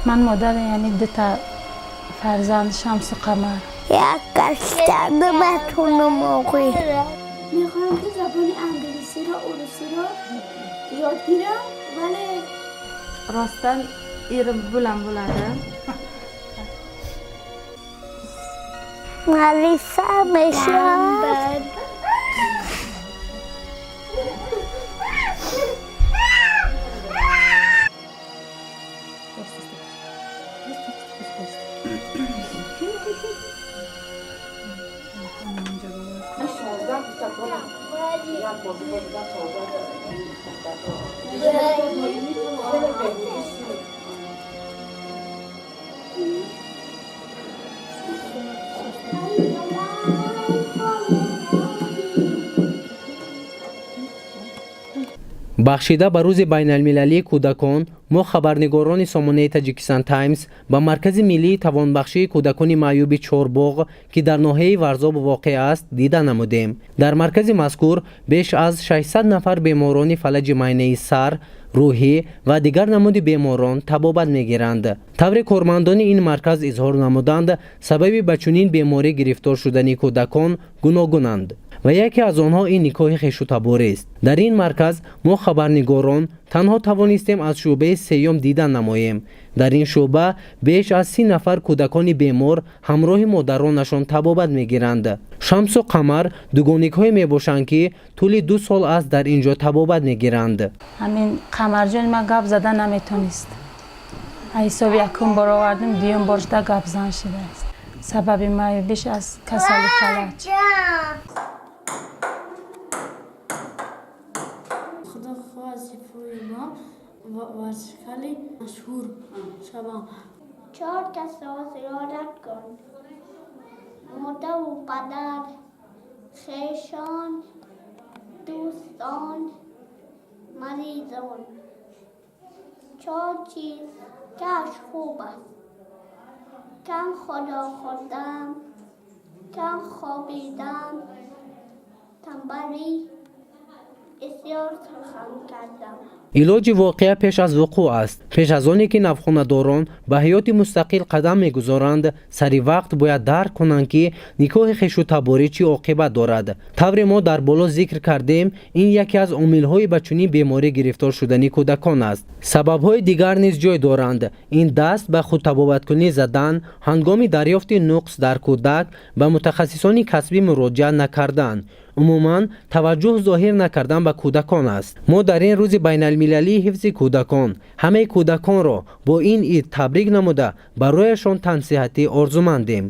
Ман модари яъне дута фарзанд, Шамсу, Қамар. Як каштан метونم آقای. میخواهم که زبان انگلیسی را، روسی را یاد گیرم، ولی Rostdan erim bilan bo'ladi. ملیسه میشم. Бахшида ба Рӯзи байналмилалии кӯдакон, мо, хабарнигорони сомонаи Таҷикистан Таймс, ба Маркази миллии тавонбахшии кӯдакони маъюби Чорбоғ, ки дар ноҳияи Варзоб воқеъ аст, дида намудем. Дар маркази мазкур беш аз 600 нафар беморони фалаҷи майнаи сар, рӯҳӣ ва дигар намуди беморон табобат мегиранд. Тавре кормандони ин марказ изҳор намуданд, сабаби ба чунин беморӣ гирифтор шудани кӯдакон гуногунанд ва яке аз онҳо ин никоҳи хешутаборист. Дар ин марказ мо, хабарнигорон, танҳо тавонистем аз шӯъбаи сеюм дидан намоем. Дар ин шӯъба беш аз 30 нафар кӯдакони бемор ҳамроҳи модаронашон табобат мегиранд. Шамсу Қамар дугоникҳое мебошанд, ки тӯли 2 сол аст дар ин ҷо табобат мегиранд. Ҳамин Қамарҷони ман гап зада наметонист. Ҳисоби якум бор овардем, дуюм бор шуда гапзан шудааст. Сабаби маъюбиш аз касали фалаҷ. خدا خواه وظیفه ما ورزشکاری مشهور شوم. چهار کس را زیارت کن: مادر و پدر، خویشان، دوستان، مریضان. چهار چیز کش خوب است: کم خدا خوردن، کم خوابیدن، تنبلی، بسیار سخن کردن. Илоҷи воқеа пеш аз вуқӯъ аст. Пеш аз оне ки навхонадорон ба ҳаёти мустақил қадам мегузоранд, сари вақт бояд дарк кунанд, ки никоҳи хешутаборӣ чӣ оқибат дорад. Тавре мо дар боло зикр кардем, ин яке аз омилҳои ба чунин беморӣ гирифтор шудани кӯдакон аст. Сабабҳои дигар низ ҷой доранд: ин даст ба худтабобаткунӣ задан, ҳангоми дарёфти нуқс дар кӯдак ба мутахассисони касбӣ муроҷиат накардан, умуман таваҷҷӯҳ зоҳир накардан ба кӯдакон аст. Мо дар ин рӯзи байналмилалии ҳифзи кӯдакон ҳамаи кӯдаконро бо ин ид табрик намуда, барояшон тансиҳатӣ орзумандем.